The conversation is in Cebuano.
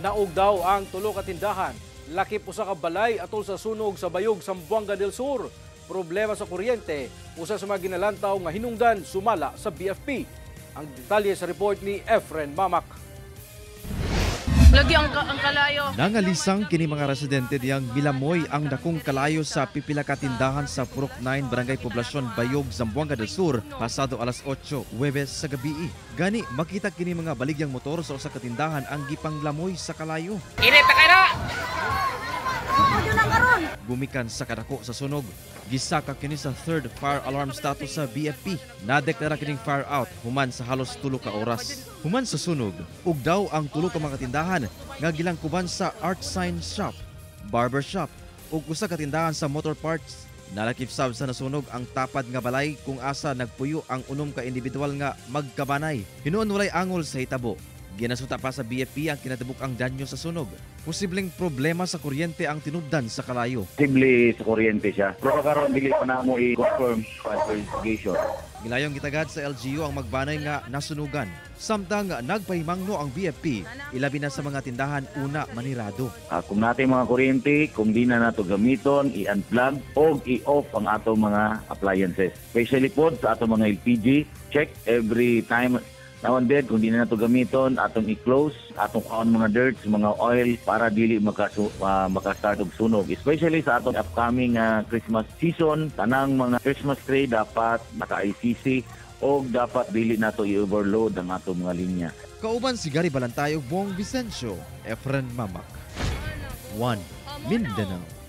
Naog daw ang tulo ka tindahan, lakip usa ka balay atol sa sunog sa Bayog, Zamboanga del Sur. Problema sa kuryente, usa sa mga ginalantaw nga hinungdan sumala sa BFP. Ang detalye sa report ni Efren Mamak. Lagi ang kalayo. Nangalisang kini mga residente diyang milamoy ang dakong kalayo sa pipila ka tindahan sa Purok 9, Barangay Poblasyon, Bayog, Zamboanga del Sur pasado alas 8 Huwebes sa gabi. Gani makita kini mga baligyang motor sa usa ka tindahan ang gipanglamoy sa kalayo. Init na kayo na! Gumikan sa kadako sa sunog, gisaka kini sa third fire alarm status sa BFP. Nadeklara kining fire out human sa halos 3 ka oras. Human sa sunog, ug daw ang tulo ka mga tindahan nga gilangkuban sa art sign shop, barber shop ug usa ka tindahan sa motor parts. Nalakip sab sa nasunog ang tapad nga balay kung asa nagpuyo ang 6 ka individual nga magkabanay. Hinuon walay angol sa hitabo. Ginasuta pa sa BFP ang kinatibuk-ang danyo sa sunog. Posibleng problema sa kuryente ang tinubdan sa kalayo. Posible sa kuryente siya. Pero karon dili pa namo i-confirm sa investigation. Gilayong gitagad sa LGU ang magbanay nga nasunugan. Samtang nagpahimangno ang BFP, ilabi na sa mga tindahan una manirado. Kung natin mga kuryente, kung di na nato gamiton, i-unplug o i-off ang atong mga appliances. Especially po sa atong mga LPG, check every time now and then, kung di na nato gamiton, atong i-close, atong kuhaon mga dirts, mga oil para dili maka-start og sunog. Especially sa atong upcoming Christmas season, tanang mga Christmas tree dapat naka-ICC o dapat dili nato i-overload ang atong mga linya. Kauban si Gary Balantay ug Bong Vicencio, Efren Mamak. 1 Mindanao.